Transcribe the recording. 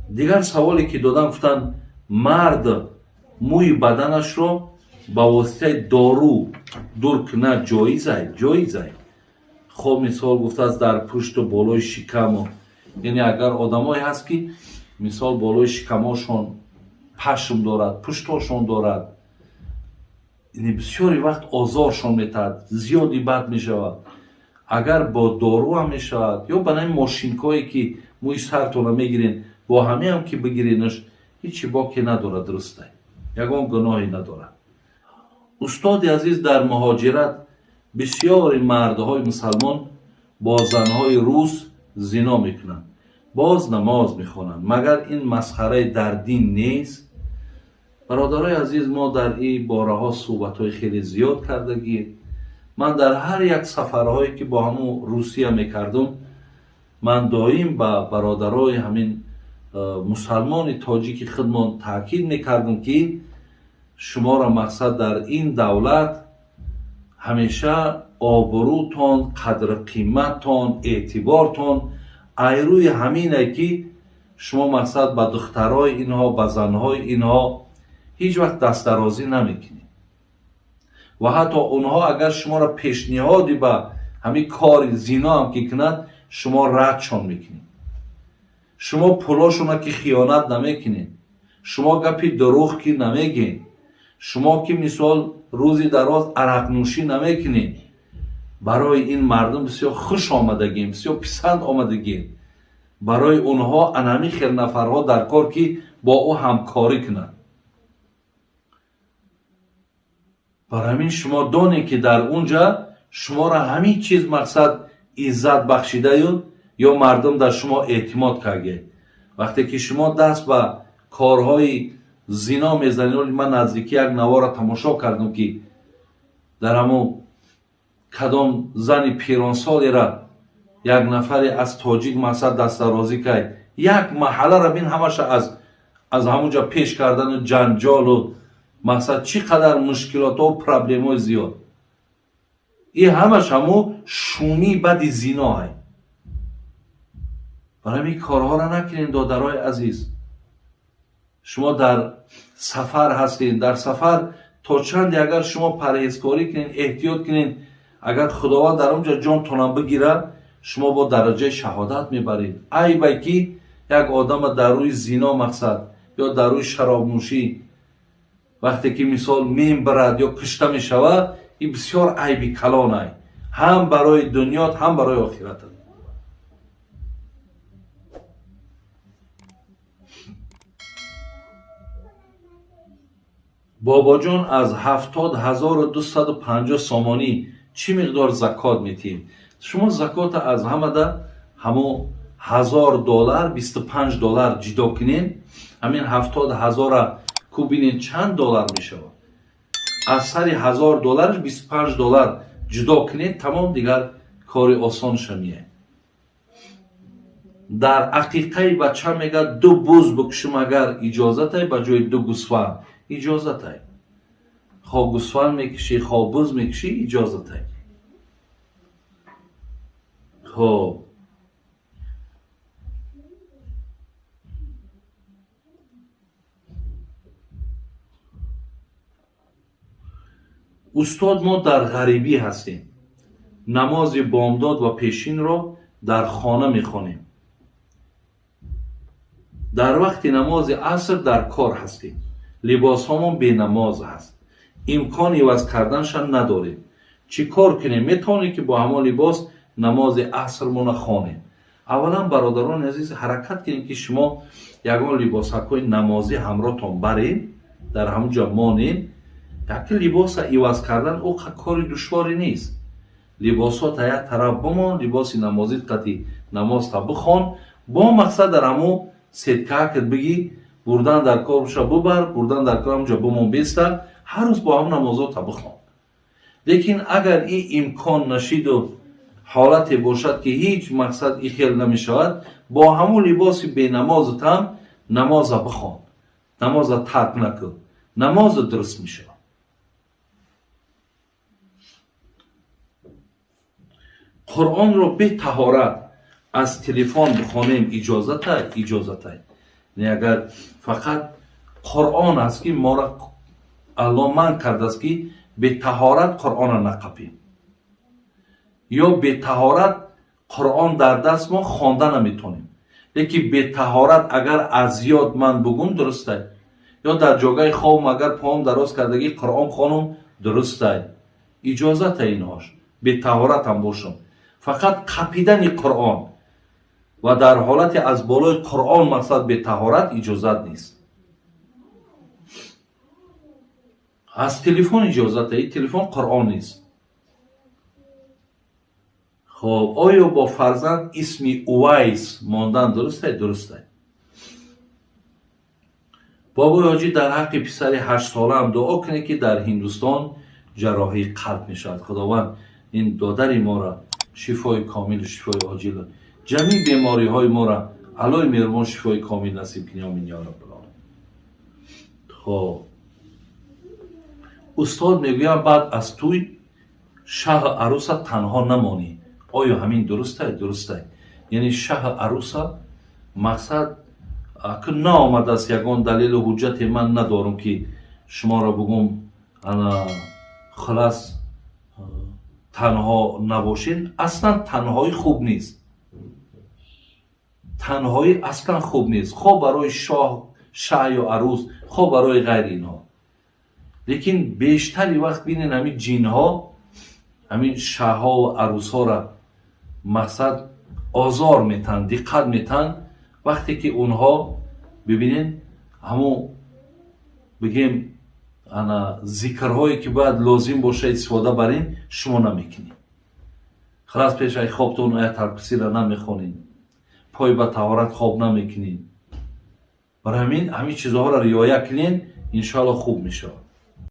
Дигар саволе ки додам, гуфтанд, мард мӯи баданашро ба воситаи дору дур кунад ҷоизай? Ҷоизай. Хоб, мисол, гуфтааст, дар пушту болои шикаму, яъне агар одамое ҳаст, ки мисол болои шикамошон пашм дорад, пуштошон дорад, яъне бисёри вақт озоршон метаҳад, зиёди бад мешавад, агар бо дору ҳам мешавад ё ба нами мошинкое, ки мӯи сартона мегирен, бо ҳамеам ки бигиренаш, ҳичи боке надорад, дурустай, ягон гуноҳе надорад. Устоди азиз, дар муҳоҷират бисёри мардҳои мусалмон бо занҳои рус зино мекунанд, боз намоз мехонанд. Магар ин масхараи дар дин нест? Бародарои азиз, мо дар ин бораҳо суҳбатҳои хеле зиёд кардагӣ. Ман дар ҳар як сафарҳое, ки бо ҳамун Русия мекардум, ман доим ба бародарои ҳамин мусалмони тоҷики худмон таъкид мекардум, ки шуморо мақсад дар ин давлат ҳамеша обрӯтон, қадру қиматтон, эътибортон айрӯи ҳамине, ки шумо мақсад ба духтарои инҳо, ба занҳои инҳо ҳеҷ вақт дастдарозӣ намекунед ва ҳатто онҳо агар шуморо пешниҳоди ба ҳамин кори зино ҳам ки кунад, шумо радшон мекунед. Шумо пулошона ки хиёнат намекунед, шумо гапи дурӯғ ки намегӯед, шумо ки мисол рӯзи дароз арақнӯшӣ намекунед, барои ин мардум бисёр хуш омадагем, бисёр писанд омадагем. Барои онҳо анами хел нафарҳо дар кор, ки бо ӯ ҳамкорӣ кунанд. Барои ҳамин шумо донед, ки дар он ҷа шуморо ҳамин чиз мақсад иззат бахшидаю ё мардум дар шумо эътимод карге. Вақте ки шумо даст ба корҳои зино мезанед, ман наздикӣ як навора тамошо кардам, ки дар ҳамун кадом зани пиронсолера як нафаре аз тоҷик мақсад дастдарозӣ кард, як маҳалларо бин, ҳамаша аз ҳамун ҷа пеш кардану ҷанҷолу мақсад чӣ қадар мушкилоту проблемаҳои зиёд. Ин ҳамаш ҳамун шумии бади зино ҳай. Барои ҳамин корҳоро накунед, додарои азиз. Шумо дар сафар ҳастед. Дар сафар то чанде агар шумо парҳезкорӣ кунед, эҳтиёт кунед, агар Худованд дар он ҷо ҷонтонам бигирад, шумо бо дараҷаи шаҳодат мебаред. Айбай, ки як одама дар рӯи зино мақсад ё дар рӯи шаробнӯшӣ вақте ки мисол мембарад ё кушта мешавад, ин бисёр айби калонай, ҳам барои дунёт, ҳам барои охиратат. Бобоҷон, аз 70 250 сомонӣ чӣ миқдор закот метиҳем? Шумо закота аз ҳамада ҳамон 1000 доллар, 25 доллар ҷидо кунед. Ҳамин 70 0-а ку бинед, чанд доллар мешавад. Аз сари 1000 доллараш 25 доллар ҷудо кунед, тамом, дигар кори осонша меяд. Дар ақиқаи бача мегӯяд, ду буз бикушем агар, иҷозатай ба ҷои ду гӯсфанд? Иҷозатай. Хо гӯсфанд мекушӣ, хо буз мекушӣ, иҷозатай. Хоб, устод, мо дар ғарибӣ ҳастем, намози бомдод ва пешинро дар хона мехонем, дар вақти намози аср дар кор ҳастем, либосҳомон бенамоз ҳаст, имкон иваз карданашам надорем. Чӣ кор кунем? Метавонем, ки бо ҳамон либос намози асрмона хонем. Аввалан, бародарони азиз, ҳаракат кунем, ки шумо ягон либосакҳои намозӣ ҳамроҳтон баред, дар ҳамон ҷо монед. Яке либоса иваз кардан ӯ кори душворе нест. Либосҳо та як тараф бимон, либоси намозит қати намозта бихон, бо мақсад дар ҳамун сеткаакат бигӣ, бурдан дар кор боша, бубар, бурдан дар кор, ҳамонҷо бимон, беста, ҳар рӯз бо ҳамун намозота бихон. Лекин агар ин имкон нашиду ҳолате бошад, ки ҳеҷ мақсад и хел намешавад, бо ҳамун либоси бенамозатам намоза бихон, намоза тарк накун, намоза дуруст мешавад. Қуръонро бетаҳорат аз телефон бихонем иҷозатай? Иҷозатай. Не, агар фақат Қуръон аст, ки моро Аллоҳ манъ кардааст, ки бетаҳорат Қуръонро нақапем ё бетаҳорат Қуръон дар даст мо хонда наметонем. Лекин бетаҳорат агар аз ёд ман бугум, дурустай, ё дар ҷогаи хобм агар поам дароз кардагӣ Қуръон хонум, дурустай, иҷозата инҳош. Бетаҳоратам бошам, фақат қапидани Қуръон ва дар ҳолати аз болои Қуръон, мақсад, бетаҳорат иҷозат нест. Аз телефон иҷозата, и телефон Қуръон нест. Хоб, оё бо фарзанд исми Увайс мондан дурустай? Дурустай. Бобои ҳоҷӣ, дар ҳаққи писари 8-солаам дуо кунед, ки дар Ҳиндустон ҷарроҳии қалб мешавад. Худованд ин додари моро шифои комилу шифои оҷил, ҷамъи бемориҳои моро Аллои меҳрубон шифои комил насиб кунӣ, омин ё раббалоламин. Хоб, устод, мегӯям, баъд аз тӯй шаҳу аруса танҳо намонӣ, оё ҳамин дурустай? Дурустай. Яъне шаҳу аруса, мақсад, ку наомадааст, ягон далелу ҳуҷҷате ман надорам, ки шуморо бугум, ана хулас, танҳо набошед. Аслан танҳоӣ хуб нест, танҳоӣ аслан хуб нест, хо барои шоҳ, шаҳ ё арӯс, хо барои ғайри инҳо. Лекин бештари вақт бинен, ҳамин ҷинҳо ҳамин шаҳҳову арӯсҳоро, мақсад, озор метаҳанд, диққат метаҳанд. Вақте ки онҳо бибинен, ҳамун бигем, ана зикрҳое ки бояд лозим боша истифода барин, шумо намекунед. Халас, пешаи хобтон Ояталкурсиро намехонед, пой ба таҳорат хоб намекунед. Барои ҳамин ҳамин чизҳоро риоя кунед, иншоалло, хуб мешавад.